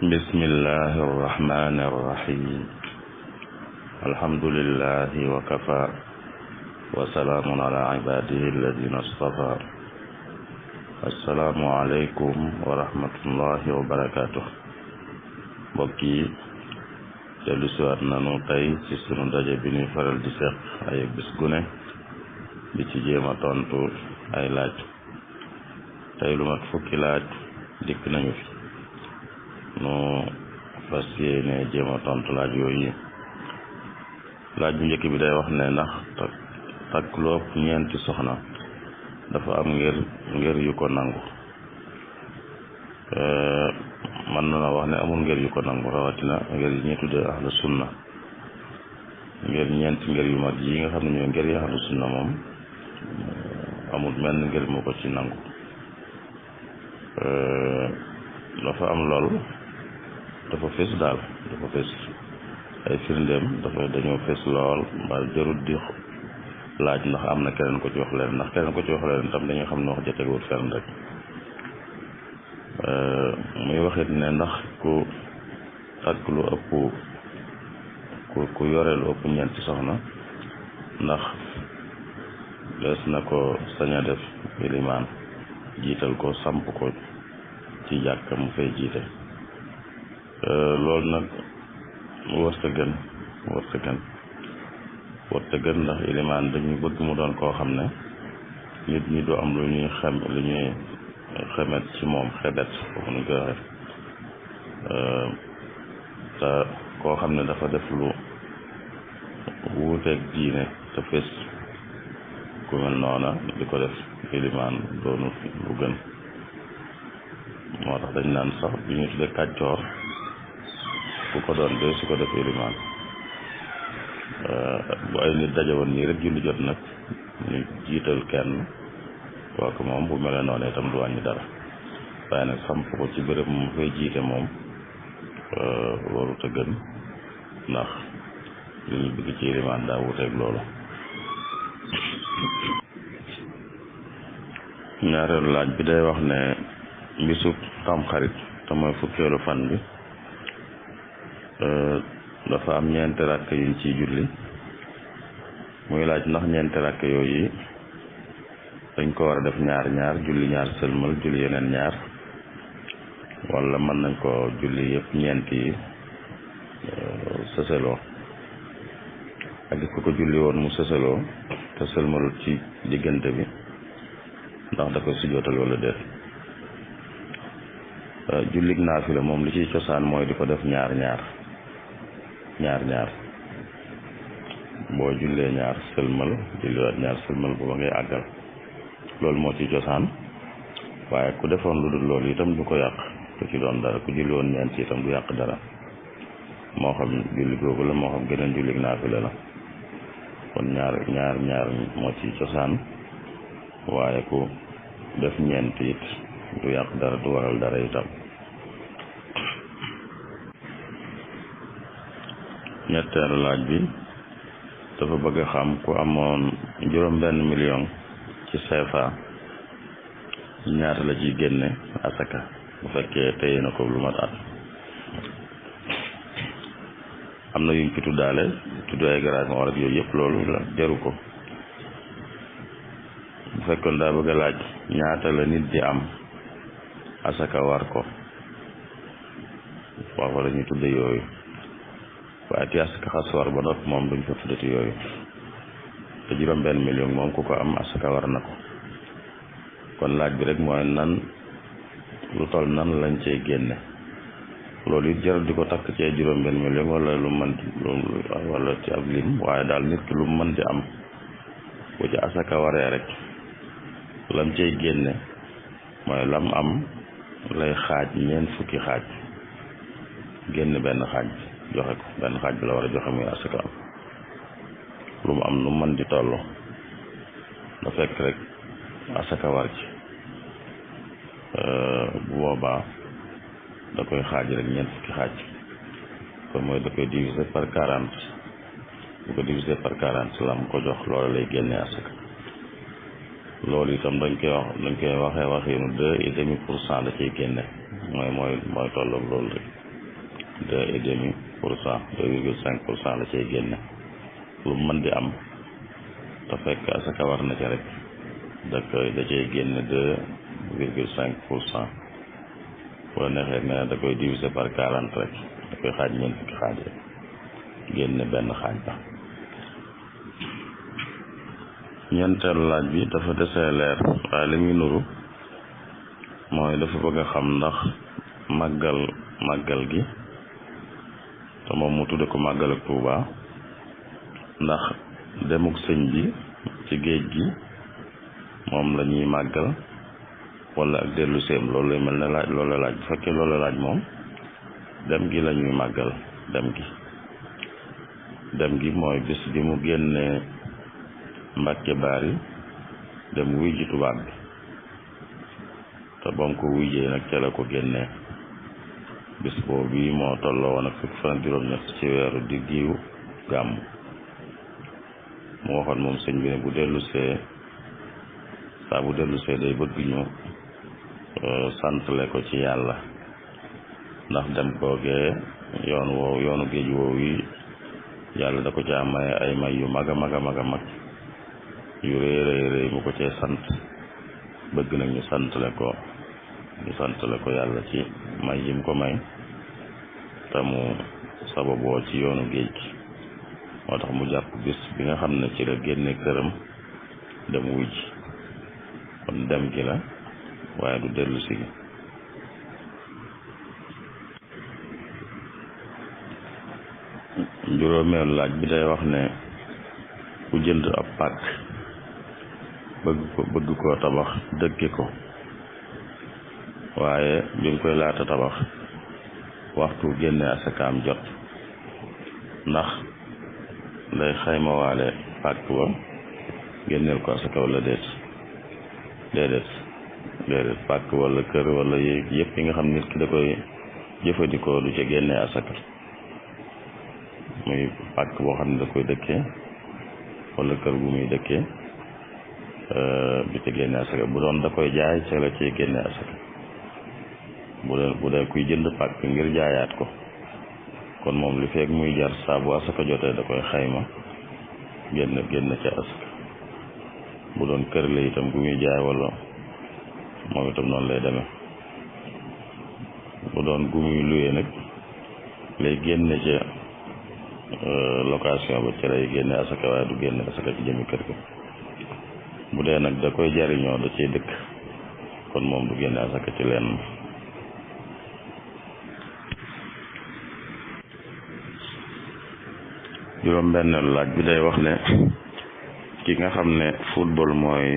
bismillahi arrahmani arrahim alhamdulillahi wa kafa wa salaamun ala ibadihi alladina astafa assalaamu aleykum wa rahmatullahi wa barakatuh. mbokk yi dellu siwaat nanu tey ci sunu daje bi ñuy faral di seq ay bis gu ne di ci jéem a tontu ay laaj. tey lu mat fukki laaj dikk nañu fi nu fas yéene jéem a tontu laaj yooyu. laaj bu njëkk bi day wax ne ndax takk lu ëpp ñeenti soxna dafa am ngir yu ko nangu. man na wax ne amul ngir yu ko nangu, rawatina ngir yi ñuy tuddee ahlu sunna. ñeenti ngir yu mag yi nga xam ne ñooy ngir yi ahlu sunna moom amul menn ngir mu ko ci nangu. dafa am lool, dafa fés daal, dafa fés ay firndeem dañoo fés lool mbaa jarut di laaj ndax am na keneen ko ci wax leen, ndax keneen ko ci wax leen tam dañuy xam ne wax joteewut fenn rek. muy waxit ne ndax ku takk lu ëpp ku yore lu ëpp ñeenti soxna ndax des na ko sañ a def ilimaan jiital ko samp ko ci jàkka mu fay jiite. loolu nag warta gën ndax ilimaan dañuy bëgg mu doon koo xam ne nit ñi du am lu ñuy xemet ci moom, xebet foofu nuñ koy waxe te koo xam ne dafa def lu wuuteeg diine te fés ku mel noona di ko def ilimaan doonu lu gën. moo tax dañ naan sax bi ñu tudde kàccoor ku ko doon de su ko def ilimaan. bu ay nit dajawoon nii rek julli jot nag ñu jiital kenn kooku moom bu mel noonu itam du wàññi dara, waaye nag samp ko ci béréb mu fay jiite moom warut a gën ndax li ñu bëgg ci ilimaan daa wuteeg loolu. ñaareelu laaj bi day wax ne bisub tamxarit te mooy fukkeelu fan bi dafa am ñeenti rakk yuñ ciy julli. muy laaj ndax ñeenti rakk yooyu dañ ko war a def ñaar julli ñaar sëlmal julli yeneen ñaar, wala mën nañ ko julli yëpp ñeenti yi sësaloo. ak gis ko julli woon mu sësaloo te sëlmalut ci diggante bi ndax da koy sujjootal wala déet. jullig naafila moom li ciy cosaan mooy di ko def ñaar boo jullee ñaar sëlmal julliwaat ñaar sëlmal bu ba ngay àggal, loolu moo ci cosaan. waaye ku defoon lu dul loolu itam du ko yàq, du ci doon dara. ku julli woon ñeent itam du yàq dara, moo xam julli googu la moo xam geneen jullig naafila la. kon ñaar moo ci cosaan, waaye ku def ñeent it du yàq dara, du waral dara itam. ñetteelu laaj bi dafa bëgg a xam ku amoon 5 million ci CFA ñaata la ciy génne asaka bu fekkee téye na ko lu mat at. am na yuñ ci tuddaale tudd ay garage moo rek yooyu yëpp loolu la jaru ko. bu fekkoon daa bëgg a laaj ñaata la nit di am asaka war ko, foofu la ñuy tudde yooyu. waaye ki asaka xas war ba noppi moom duñ ko tuddati yooyu. te 5 million moom ku ko am asaka war na ko. kon laaj bi rek mooy lu toll nan lañ cey génne. loolu it jarul di ko takk cee 5 million wala lu mën wala ci ab lim, waaye daal nit ki lu mën di am bu ci asaka waree rek lam cey génne mooy lam am lay xaaj 40 xaaj, génn benn xaaj bi joxe ko, benn xaaj bi la war a joxe muy asaka am. lu mu am nu mën di toll da fekk rek asaka war ci. bu boobaa da koy xaaj rek 40 xaaj, kon mooy da koy diviser par 40. bu ko diviser par 40 lam ko jox loolu lay génnee asaka. loolu itam dañ koy waxee waxinu 2,5% la ciy génne mooy tolloog loolu rek. 2,5%, 2,5% la cay génne lu mën di am te fekk asaka war na ca rek da cay génne 2,5%. bu la neexee ne da koy diviser par 40 rek da koy xaaj ñeent fukki xaaj rek génne benn xaaj ba. ñeenteelu laaj bi dafa desee leer waaye li muy nuru mooy dafa bëgg a xam ndax màggal gi te moom mu tudde ko màggal ak Tuuba ndax demuk sëñ bi ci géej gi moom la ñuy màggal wala ak dellu seem loolu lay mel ne laaj loolu la laaj bu fekkee loolu la laaj moom dem gi la ñuy màggal dem gi mooy bis bi mu génnee Mbàkke Baari dem wuy ji tubaab bi te bam ko wujjee nag ca la ko génnee bis boobu bii moo tolloo woon ak fukki fan juróom-ñett ci weeru diggiw gàmm mu waxoon moom sëñ bi ne bu dellusee day bëgg ñu santle ko ci yàlla ndax dem koogee yoonu géej woowu yi yàlla da ko caa maye ay may yu mag a mag yu rëy mu ko cee sant bëgg nag ñu santale ko yàlla ci may yim ko may te mu sababoo ci yoonu géej gi moo tax mu jàpp bis bi nga xam ne ci la génne këram dem wuy ji kon dem gi la waaye du dellu si gi. juróomeelu laaj bi day wax ne ku jënd ab pàkk bëgg koo tabax dëkke ko waaye bi nga koy laata tabax waxtu génne asakaam jot ndax day xaymawaale pàkk ba génneel ko asaka wala déedéet pàkk wala kër wala yëpp yi nga xam nit ki da koy jëfandikoo du ca génne asaka muy pàkk boo xam ne da koy dëkkee wala kër gu muy dëkkee du ca génne asaka bu doon da koy jaay ca la ci génne asaka bu dee kuy jënd pàkk ngir jaayaat ko kon moom li feeg muy jar saa bu asaka jotee da koy xayma génn ca asaka bu doon kër la itam gu muy jaay wala moom itam noonu lay demee bu doon gu muy luyee nag lay génne ca location ba ca lay génne asaka waaye du génne asaka ci jëmi kër gi bu dee nag da koy jariñoo da ciy dëkk kon moom du génne asaka ci lenn. juróom benneelu laaj bi day wax ne ki nga xam ne football mooy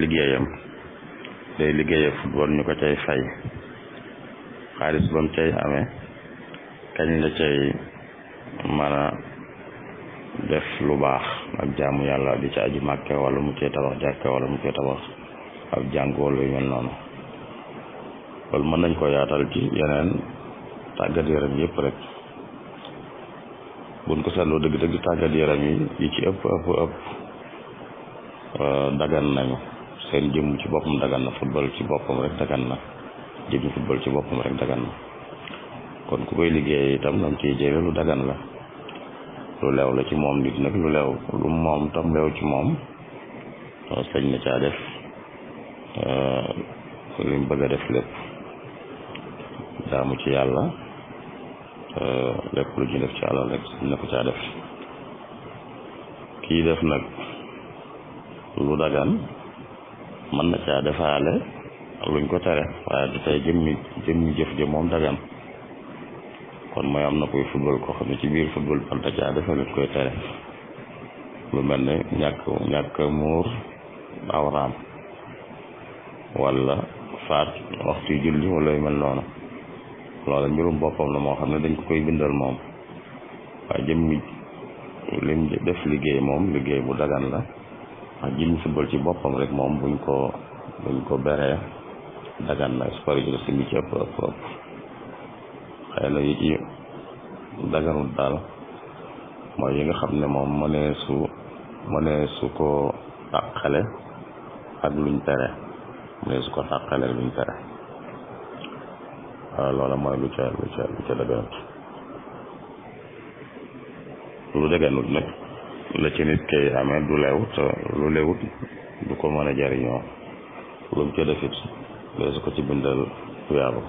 liggéeyam day liggéeye football ñu ko cay fay xaalis ba mu cay amee kañ la cay mën a def lu baax ak jaamu yàlla di ci aji màkke wala mu cay tabax jàkke wala mu cay tabax ab jàng wala yu mel noonu loolu mën nañ ko yaatal ci yeneen tàggat yaram yëpp rek buñ ko seetloo dëgg tàggat yaram yi ci ëpp dagan nañu seen jëmm ci boppam dagan na football ci boppam rek dagan na jëmmi football ci boppam rek dagan na kon ku koy liggéey itam lam ciy jëre lu dagan la lu leew la ci moom nit nag lu leew lu moom tam leew ci moom sañ na caa def li mu bëgg a def lépp jaamu ci yàlla lépp lu ñu def ci alal rek na ko caa def kii def nag lu dagan mën na caa defaale luñ ko tere waaye du tey jëmmi jëf ja moom dagan kon mooy am na koy football koo xam ne ci biir football mën na caa defe luñ koy tere lu mel ne ñàkk muur awraam wala faat waxtu julli wala yu mel noonu loola mbirum boppam la moo xam ne dañ ko koy bindal moom waaye jëmmi lim def liggéey moom liggéey bu dagan la ak jëmmi football ci boppam rek moom buñ ko beree dagan na sport yi la simi ci ëpp xëy na yi ci daganul daal mooy yi nga xam ne moom mënee su ko tàqale ak luñ tere mënee su ko tàqale ak luñ tere loola mooy lu ca dëgganut lu dëgganut nag la ci nit kay amee du leew te lu leewut du ko mën a jariñoo lu mu ca defit leesu ko ci bindal tuyaaba.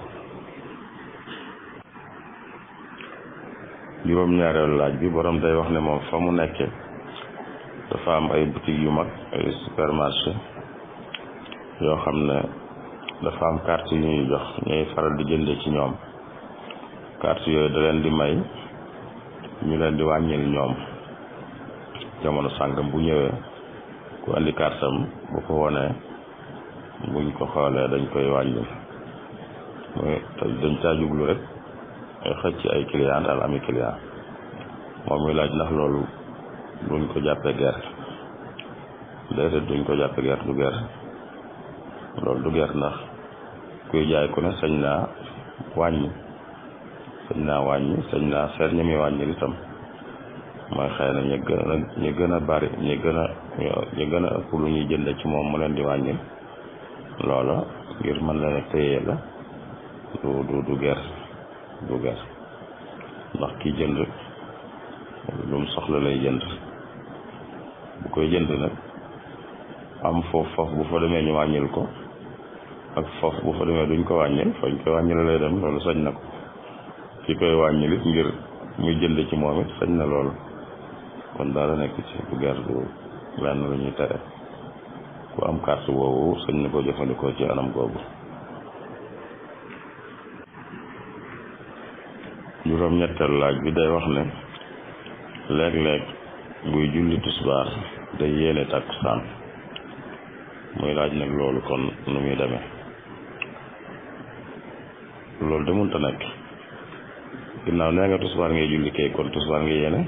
juróom-ñaareelu laaj bi borom day wax ne moom fa mu nekke dafa am ay boutique yu mag ay supermarché yoo xam ne dafa am carte yu ñuy jox ñuy faral di jënde ci ñoom carte yooyu da leen di may ñu leen di wàññil ñoom jamono sàngam bu ñëwee ku andi carte am bu ko wonee buñ ko xoolee dañ koy wàññil mooy dañ caa jublu rek xëcc ay client daal ami client moom mi laaj ndax loolu duñ ko jàppee gerte déedéet duñ ko jàppee gerte du gerte loolu du gerte ndax kuy jaay ku ne sañ naa wàññi sañ naa seet ñi muy wàññil itam mooy xëy na ñu gën a bari ñu gën a ëpp lu ñuy jënde ci moom mu leen di wàññil loola ngir mën leen a téye la du gerte ndax ki jënd lu mu soxla lay jënd bu koy jënd nag am foofu bu fa demee ñu wàññil ko ak foofu bu fa demee duñ ko wàññil fañ koy wàññil lay dem loolu sañ na ko ki koy wàññil it ngir muy jënd ci moom it sañ na loolu kon daal nekk ci bu gerte du lenn lu ñuy tere ku am carte boobu sañ na ko jëfandikoo ci anam googu. juróom-ñetteelu laaj bi day wax ne léeg-léeg buy julli tisbaar day yéene takkusaan muy laaj nag loolu kon nu muy demee loolu de mënta nekk ginnaaw nee nga tisbaar ngay julli kay kon tisbaar nga yéene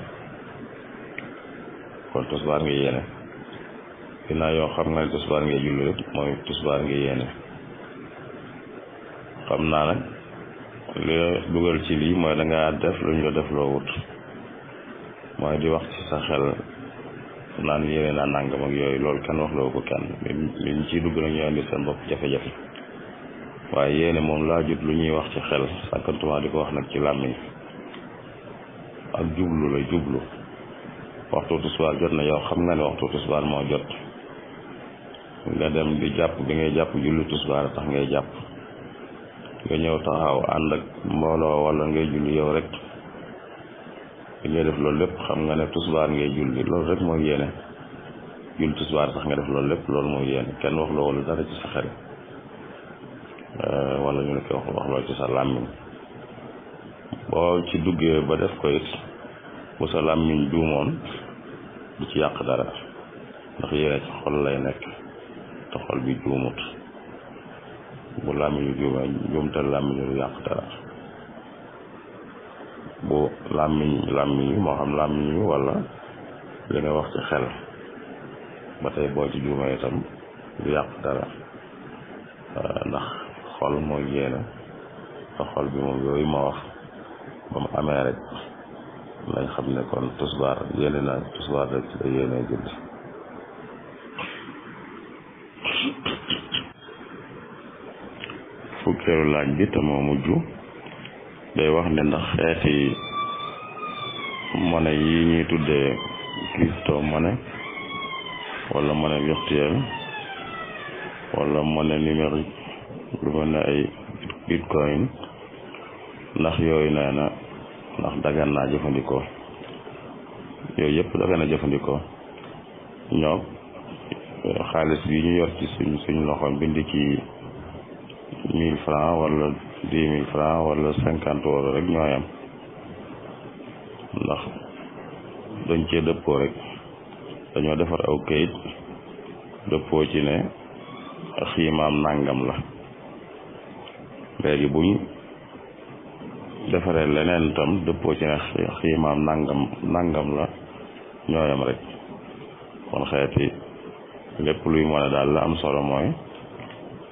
ginnaaw yoo xam nga ne tisbaar ngay julli rek mooy tisbaar nga yéene xam naa nag li dugal ci lii mooy da ngaa def lu ñu la def loo wut mooy di wax ci sa xel naan yéene naa nangam ak yooyu loolu kenn wax loo ko kenn liñ ciy dugg nag ñoo indi seen bopp jafe-jafe waaye yéene moom laajut lu ñuy wax ci xel sàkkantuma di ko wax nag ci làmmiñ ak jublu waxtu tisbaar jot na yow xam nga ne waxtu tisbaar moo jot nga dem di jàpp bi ngay jàpp julli tisbaar tax ngay jàpp nga ñëw taxaw ànd ak mbooloo wala ngay julli yow rek li ngay def loolu lépp xam nga ne tisbaar ngay julli loolu rek mooy yéene julli tisbaar tax nga def loolu lépp loolu mooy yéene kenn wax loo wala dara ci sa xel wala ñu ne ko wax loo ci sa làmmiñ boo ci duggee ba def ko it bu sa làmmiñ juumoon du ci yàq dara ndax yéene ci xol lay nekk te xol bi juumut bu làmmiñu juumee juumtal làmmiñu du yàq dara bu làmmiñu moo xam làmmiñu wala li nga wax ci xel ba tey boo ci juumee itam du yàq dara ndax xol mooy yéene te xol bi moom yooyu ma wax ba mu amee rek lañ xam ne kon tisbaar yéene na tisbaar rek ci la yéene julli fukkeelu laaj bi te moo mujj day wax ne ndax xeeti monnaie yi ñuy tuddee crypto monnaie wala monnaie virtuelle wala monnaie numérique lu mel ne ay bitcoin ndax yooyu nee na ndax dagan naa jëfandikoo yooyu yëpp dagan na jëfandikoo ñoo xaalis bi ñu yor ci suñ loxo bind ci 1000 francs wala 10 000 francs wala 50 euros rek ñooy am ndax dañ cee dëppoo rek dañoo defar aw kayit dëppoo ci ne xiimaam nangam la léegi buñ defaree leneen tam dëppoo ci ne xiimaam nangam la ñooyam rek kon xeeti lépp luy mën a daal la am solo mooy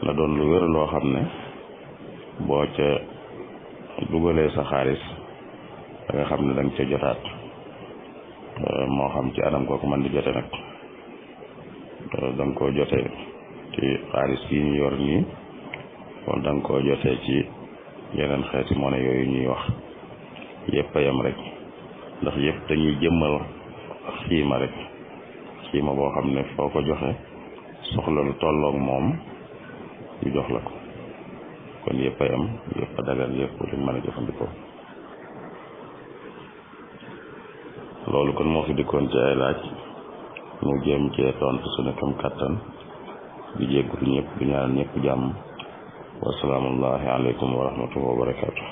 na doon lu wér loo xam ne boo ca dugalee sa xaalis da nga xam ne da nga ca jotaat moo xam ci anam kooku man di jote nag da nga koo jotee ci xaalis yi ñu yor nii kon da nga koo jotee ci yeneen xeeti monnaie yooyu ñuy wax yëpp a yem rek ndax yëpp dañuy jëmmal xiima rek xiima boo xam ne foo ko joxe soxla lu tolloog moom ñu jox la ko kon yëpp a yem yëpp a dagal yëpp luñ mën a jëfandikoo loolu kon moo fi dikkoon ci ay laaj ñu jéem cee tontu suñu kam kàttan di jéggulu ñëpp di ñaan ñëpp jàmm wasalaamullahi aleykum wa rahmatullahi wa barakaatu